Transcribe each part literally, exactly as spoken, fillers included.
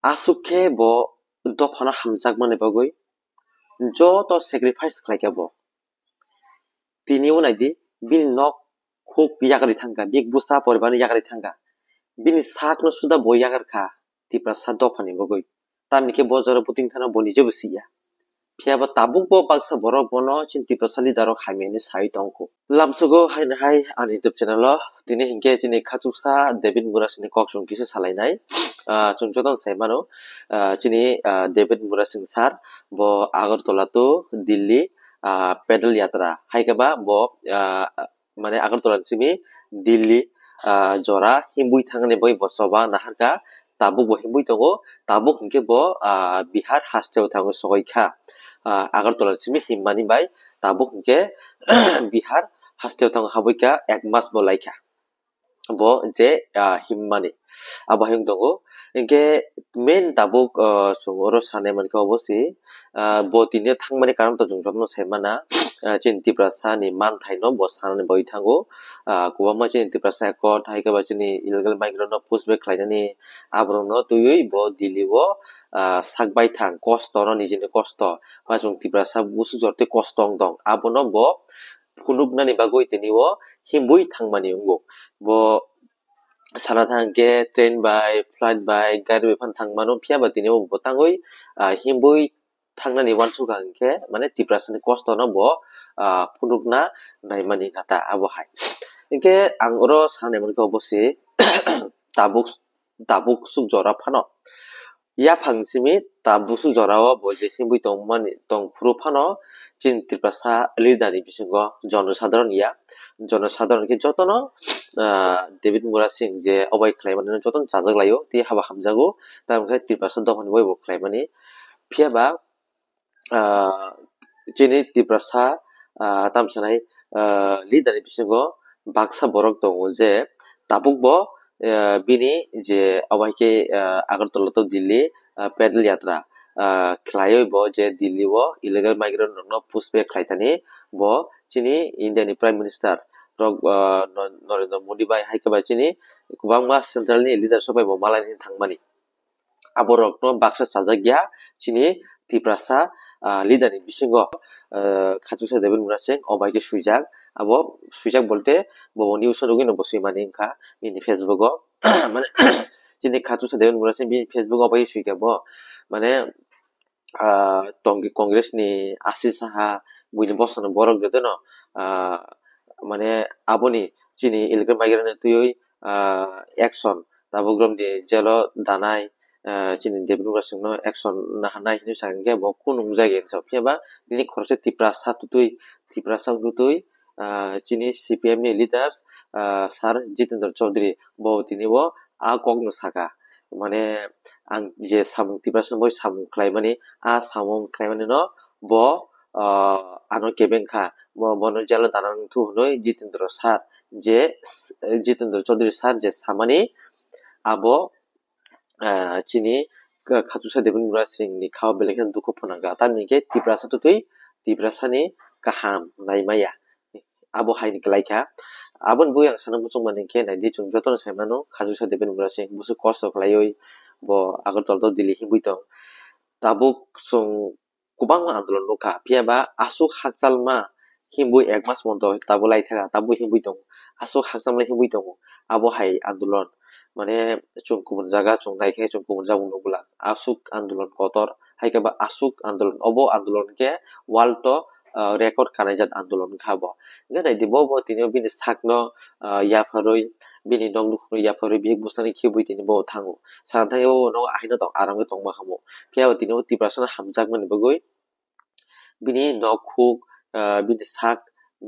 Aswk khe bo dophano hamjakmani bagwi joto sacrifice khlaikha bo. Tini o naidi, bini nok huk yakarwi thangkha, bini bwsa poribarno yakarwi thangkha. Bini sakno suda bo yakarkha Tiprasa dophani bagwi. Tamni khe bo jora buting thana bo nijebo siya. Phiya ba tabuk bo baksa borok bono chini Tiprasa leader rok hamya hinwi sai tongkho. Lamsugo haino hai ani YouTube channel o tini hinkhe chini khachuksa David Murasing ni kok chwng kisa salainai. Ah, chwng joto no sai mano, ah, chini, ah, David Murasing sir bo Agartala to Delhi, ah, pedal yatra hai khe ba bo, ah, mane Agartala ni simi Delhi, ah, jora himbui thangni bagwi bo choba naharkha, tabuk bo himbui tongo, tabuk hinkhe bo, ah, Bihar hasteo thangwi sogwi kha. Ah, Agartala ni simi himmani bai tabuk hinkhe Bihar hasteo thangwi habwi kha, ek mas bo laikha. Bo je, ah, himmani abo hai wng tongo. Hinkhe main tabuk, ah, chwng oro sanai mankha obo se, ah, bo tini thangmani karon to chwng jotono sai mana, ah, chini Tiprasa ni manthai no bo sanani bagwi thango. Ah, kwbangma chini Tiprasa Accord hai khe ba chini illegal migrant no push back khlainani aborok no twiwi bo Delhi o, ah, sak baithang kosto no nijini kosto ba chwng Tiprasa busuk jora tei kosto wng tong abono bo phunuknani bagwi tini o himbui thangmani wngo. Bo sana thang khe train bai, flight bai, gari bai phano thang mano, phiya ba tini o bo tangwi, ah, himbui thangnani uansukha hinkhe, mane Tiprasa ni kosto no bo, ah, phunukna naimani kha ta abo hai. Hinkhe ang oro sanai mankha obo se tabuk, tabuk suk jora phano yaphang simi tabuk suk jora o bo je himbui tongmani tong phuru phano chini Tiprasa leader ni bisingo jonosadharon ya, jonosadharon khe jotono, ah, David Murasing je obai khlai mani jotono chajak laio tei haba hamjago, tamokhe Tiprasa dophani bai bo khlai mani. Phiya ba, ah, chini Tiprasa, ah, tamo sanai, ah, leader ni bisingo baksa borok tongo je tabuk bo, ah, bini je obai khe, ah, Agartala to Delhi, ah, pedal yatra, ah, khlaiwi bo je Delhi o illegal migrant rokno push back khlai thani bo chini India ni Prime Minister rok, ah, No-, Narendra Modi bai hai khe ba chini kwbangma central ni leaders rok bai bo malai thangmani. Aborokno baksa chajak ya chini Tiprasa, ah, leader ni bisingo, ah, khachuksa David Murasing obai khe swijak. Abo swijak bolte bo news o nugwi no bo swimani wngkha bini Facebook o. Mane chini khachuksa David Murasing bini Facebook o obai swijak bo. Mane, ah, tongki Congress ni Ashish Saha buini bosongni borok jotono, ah, mane aboni chini illegal migrant ni twiwi, ah, action tabuk romni jail o danai, ah, chini David Murasing no action naharnai hinwi sakha khe bo kunu wngjak ya hinwi sa phiya ba nini khoroksa Tiprasa twtwi, Tiprasa wngtwi, ah, chini C P M ni leaders, ah, Sir Jitendra Chaudhary bo tini bo a kok no saka. Mane ang je samung Tiprasa bai samung khlaimani, a samung khlaimani no bo, ah, ano kebeng kha. Bo, bono jail o dana wngthu hwnwi Jitendra Sir je, Jitendra Chaudhary Sir je samani abo, ah, chini ka-, khachuksa David Murasing ni kha o belai kheno dukhu phunukha. Tamni hwnkhe Tiprasa twtwi Tiprasa ni kaham naimaya. Abo hai ni kwlai kha. Aboni bagwi ang sana muchung mani khe naidi chwng jotono sai mano khachuksa David Murasing busuk kosto khlaiwi bo Agartala to Delhi himwi tong. Tabuk chwng kwbangma andolon nukha, phiya ba aswk hakchalma himwi ek mas monto tabuk lai thaka, tabuk himwi tongo, aswk hakchalma himwi tongo, abo hai andolon, mane chwng kubun jaga chwng naikhe chwng kubun jaga nukla, aswk andolon kotor, hai khe ba aswk andolon, obo andolon khe world o, ah, record kanaijak andolon wngkha bo. Hwnkhe naidi bo, bo tini bini sakno, ah, yapharwi, bini nok nukhungno yapharwi bini bwsani khibwi tini bo thango. Sana thangwi bo nogo ahaino tong, aram khe tongma khamu. Phiya bo tini bo Tiprasano hamjakmani bagwi bini nok huk, ah, bini sak,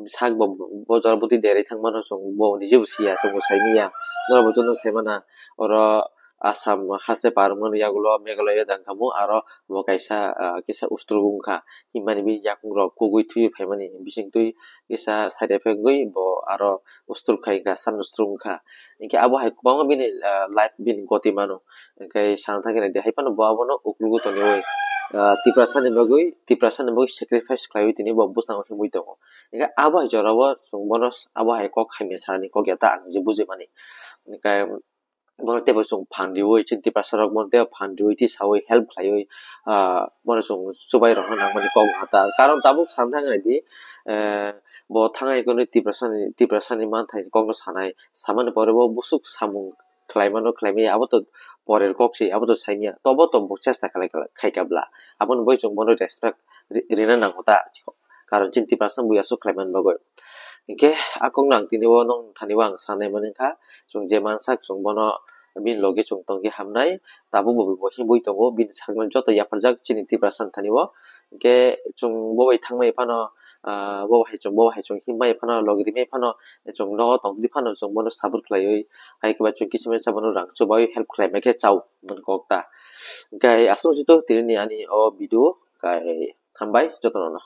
sak bo, bo jora bwtwi derwi thangmano chwng bo nijebo siya, chwngbo saimanya. Norokbo jotono saimana, oro Assam haste par wngmani yagulo Meghalaya dangkhamu, aro bo kaisa, ah, kisa ustruk wngkha. Himani bini yakungrok kugui thwiwi phaimani bisingtwi kisa side effect wngwi bo aro ustruk khai wngkha, sano ustruk wngkha. Hinkhe abo hai kwbangma bini, ah, life bini goti mano. Hinkhe sana thangkhe naidi, hai phano bo abono uklogo toniwi, ah, Tiprasani bagwi, Tiprasani bagwi sacrifice khlaiwi tini bo bwskango himwi tongo. Hinkhe abo hai jorao chwng bono abo hai kok hamya sanani kok ya ta ang je bujimani. Hinkhe bono teibo chwng phan riwi, chini Tiprasa rok bono teibo phan riwi, tisawi, help khlaiwi, ah, bono chwng chubai rokno nangmani kok nang ta. Karon tabuk sana thang nai di, eh, bo thangai kono Tiprasani, Tiprasani manthai kokno sanai, samani pore bo busuk samung khlaimano khlaimaya, abo to porer kok se, abo to saimaya, tobo to bo chesta khlai, khlai, khaika bla, aboni bagwi chwng bono respect ri-, rina nango ta, karon chini Tiprasa bui aswk khlaiman bagwi. Hinkhe a kokno ang tini o nong thani o ang sanai mani kha, chwng je mansak chwng bono bini logi chwng tongkhe hamnai, tabuk bo bo himwi tongo, bini sakno joto yapharjak chini Tiprasa thani o. Hinkhe chwng bo bai thangmai phano, ah, bo hai chwng, bo hai chwng himbai phano, logi rimai phano, chwng nogo tongdi phano chwng bono support khlaiwi, hai khe ba chwng kisa misa bono rang chubai help khlaimai khe chao mani kok ta. Hinkhe aswk se to tini ani o video, kai hambai jotono no.